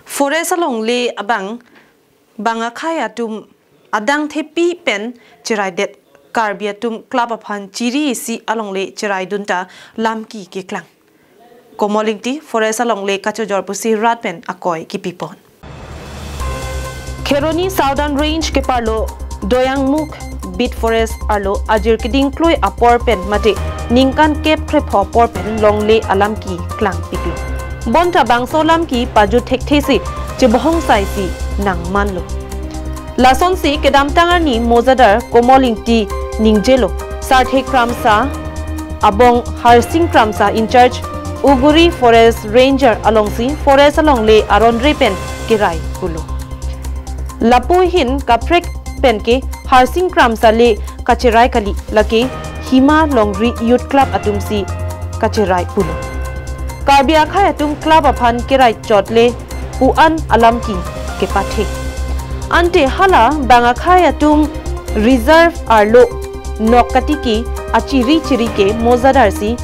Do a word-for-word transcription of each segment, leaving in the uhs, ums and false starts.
Forest alongle abang bang akhei atum adang thepi pen cheraidet Karbi atum club aphan chiri isi alongle cheraidun ta lamki keklang. Komol Ingti Forest alongle kachojor pusi rat pen akoi kipipon. Kheroni Southern Range keparlo Doyangmukh Beat Forest arlo ajir keding klui apor pen mate ningkan kep krepho apor pen longle alamki klangpiklo. Bonta bangso lamki pajut thekthesi chebohong saisi nangmanlo. Lasonsi kedamtang arni mojadar Komol Ingti ningjelo, Sarthe Kramsa abong Harsing Kramsa in charge Uguri Forest Ranger alongsi forest alongle aron re pen kerai pulo. Lapu ahin kaprek penke Harsing Kramsa le kacherai kali, lake Hima Longri Youth Club atumsi kacherai pulo. Karbi akhei atum club aphan kerai chot le pu-an alamki kepathe. Ante hala bang akhei atum reserve arlo nok katiki achiri chiri ke mojadar si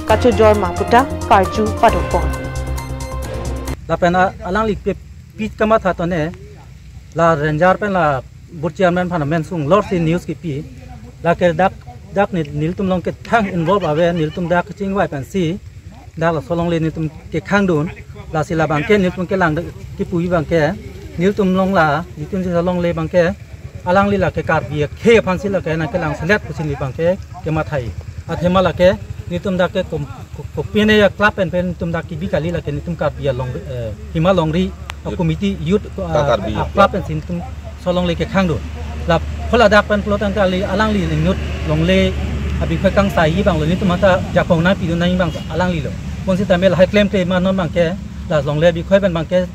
kachojor ma puta karju padopon. Lapen a-, alangli pe pit kamatha tone, la ranger pen la booth chairman aphan amen sung lor si news kipi. Lake dak, dak ni nelitum along kethang involve ave, nelitum dak chingvai pensi dak laso alongle nelitum kekhangdun. Lasi labang ke nelitum kelang de-, kipuji abang ke nelitum along la, nelitum si alongle abang ke alangli lake Karbi akhei aphansi lake nangkelang selet pusi neli abang ke kemathai. Athema lake nelitum dak ke kom-, ko-, kopine a-club pen pen nelitum dak kebi kali, lake nelitum Karbi along, eh, Hima Longri a-committee youth, ah, Karbi a-club pen si nelitum laso alongle kekhangdun. La phola dak pen pulo tangte alangli inut longle abikhoi kangsai abanglo, nelitum anta jakong nangpidun nangji abang alanglilo. Bonsitame lahai klemkle ma non abang ke la longle abikhoi pen abang ke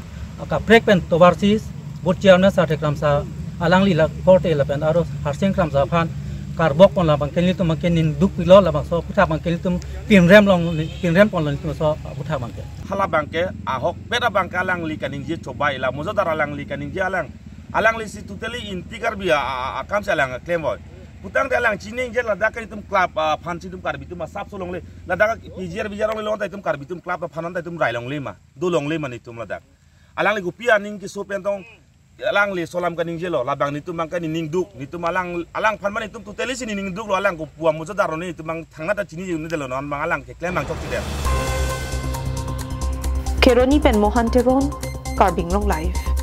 kaprek pen tovarsis booth chairman Sarthe Kramsa alangli la korte lapen aro Harsing Kramsa aphan karbok pon labang ke nelitum abang ke ningduk pilo, labangso aphuthak abang ke nelitum pinrem long, pinrem ponlo nelitum laso aphuthak abang ke. Hala abang ke ahokpet abang ke alangli kaningje chobai, la mojadar alangli kaningje alang. Alanglisi totally anti Karbi a, a, a, akam si alang klem boi. Putangte alang chiningje ladak ke itum club, ah, aphansi itum Karbi atum asapso longle. Ladak P G R, V G R longle, lonta itum Karbi atum club aphan anta itum rai longle ma, do longle ma nelitum ladak. Alangli kopi aning keso pen tong, alangli laso alam kaningjelo, labang nelitum abang ke ningduk, nelitum alang, alangphan ma nelitum totally si ningduklo, alang kopi amojadar lo, nelitum abang thangnat ta chinine detlo, non abang alang keklem nangchokche det. Kheroni pen Mohan Teron, Karbi Anglong Live.